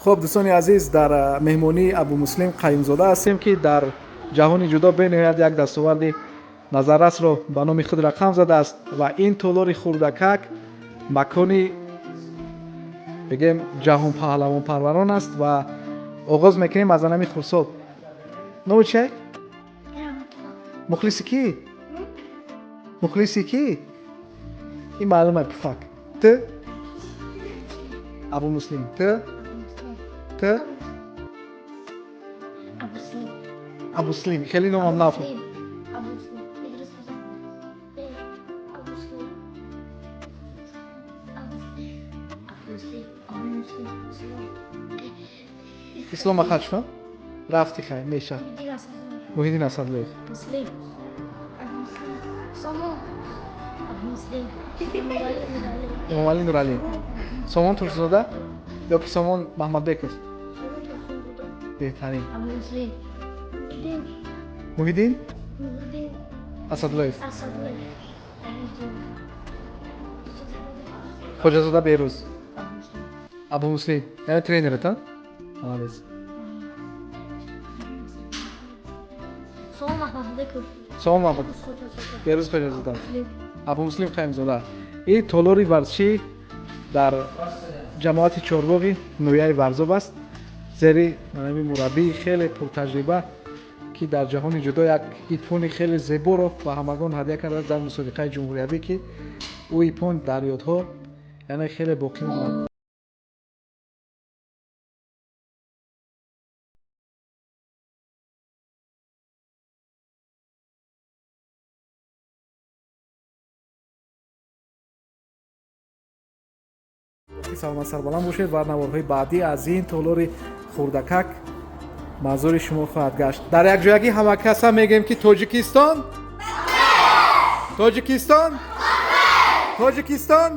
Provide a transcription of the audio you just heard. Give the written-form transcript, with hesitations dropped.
Хуб, дӯстони азиз, дар меҳмонии Абумуслим Қаюмзода ҳастем, ки дар ҷаҳони ҷудо бениҳоят як дастоварди назаррасро ба номи худ рақам задааст ва ин толори хурдакак макони бигем ҷаҳонпаҳлавонпарварон аст ва оғоз мекунем аз анами хурсод. Номи чиай? Мухлиси кӣ? Мухлиси кӣ? Ин маълума, пуфак. Ту? Абумуслим. Ту? Ту? Абуслим. Хеле номам наф. Ислом Махачев рафти, хай меша. Муҳиддин Асадлоев. Эмомалӣ Нуралӣ. Сомон Турсунзода ё ки Сомон Маҳмадбеков? Беҳтарин. Муҳиддин Асадлоев. Хоҷазода Берӯз. Абумуслим. Яъне тренерат, а? Молодец. Сомон Маҳмад. Берӯз Хоҷазода. Абумуслим Қаюмзода. Ин толори варзишӣ дар ҷамоати Чорбоғи ноҳияи Варзоб аст. Зери ҳамин мураббии хеле пуртаҷриба, ки дар ҷаҳони ҷудо як иппони хеле зеборо ба ҳамагон ҳадя кардааст дар мусобиқаи ҷумҳуриявӣ, ки ӯ иппон дар ёдҳо яъне хеле боқӣ монад. Саломат, сарбаланд бошед ва наворҳои баъдӣ аз ин толори хурдакак манзури шумо хоҳад гашт. Дар якҷоягӣ ҳамакаса мегӯем, ки Тоҷикистон, Тоҷикистон, Тоҷикистон.